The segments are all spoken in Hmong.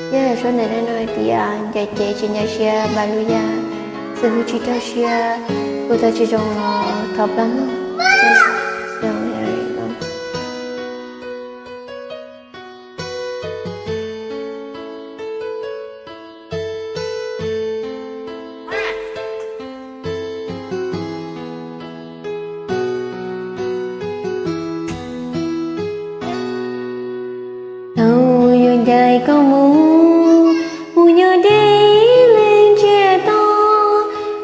Yog suab ntawm no hais tias ncaim cev tsis ncaim siab, npaum lub yam xwm hwm tsis raug siab, kuv tau tsis zoo los thov pab mloog. Thaum yuav ncaim koj mus, mus nyob deb ib leeg ntsiag to,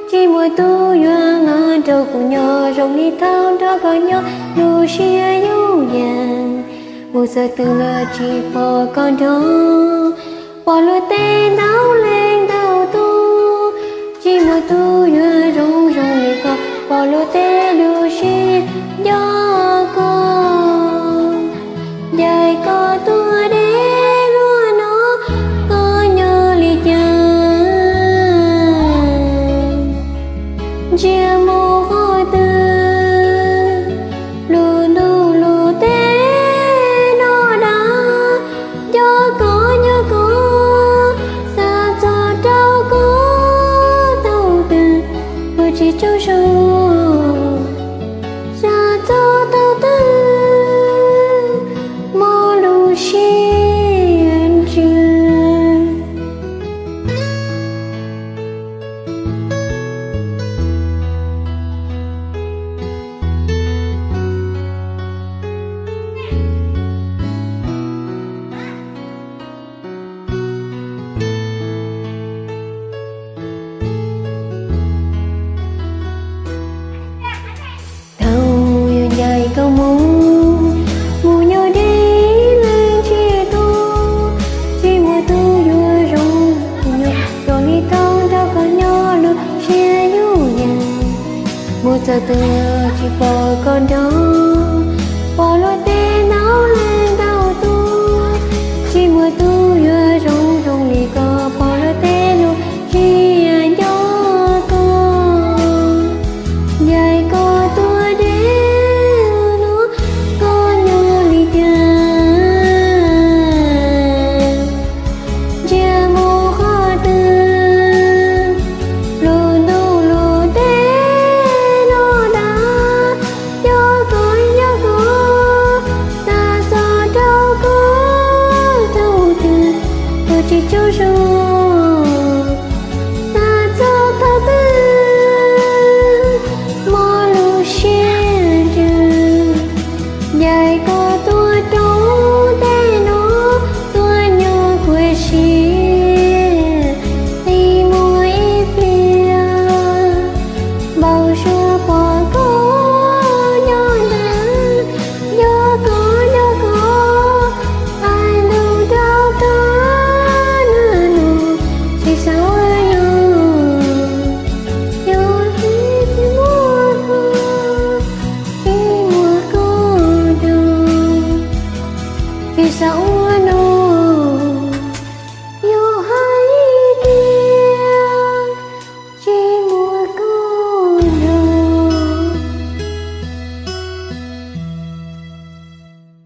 tsis muaj tus yuav los nrog kuv nyob zoo li thaum nrog koj nyob lub siab yooj yim. Mus txog twg los tsis pom koj nrog, pom luag tej ntau leej ntau tus, tsis muaj tus yuav zoo zoo li koj, pom luag tej lub siab nco koj. Ncaim koj tuaj deb luaj no, koj nyob li cas? Ntsia mus qhov twg, lub ntuj lub teb no dab, nco koj nco koj, xav txog rau koj thaum twg, kuv tsis tsaug zog, xav txog thaum twg, mob lub siab ntsws. Thaum yuav ncaim koj mus, mus nyob deb leeg ntsiag to, tsis muaj tus yuav zoo nyob zoo li thaum nrog koj nyob lub siab yooj yim. Mus txog twg tsis pom koj nrog, pom luag tej ntau leej ntau tus, tsis muaj tus yuav zoo zoo li koj, pom luag tej lub siab nco koj. Ncaim koj tuaj deb no, koj nyob li cas? Ntsia mus qhov twg, lub ntuj lub teb no dab, nco koj nco koj, xav txog rau koj thaum twg, kuv tsis tsaug zog,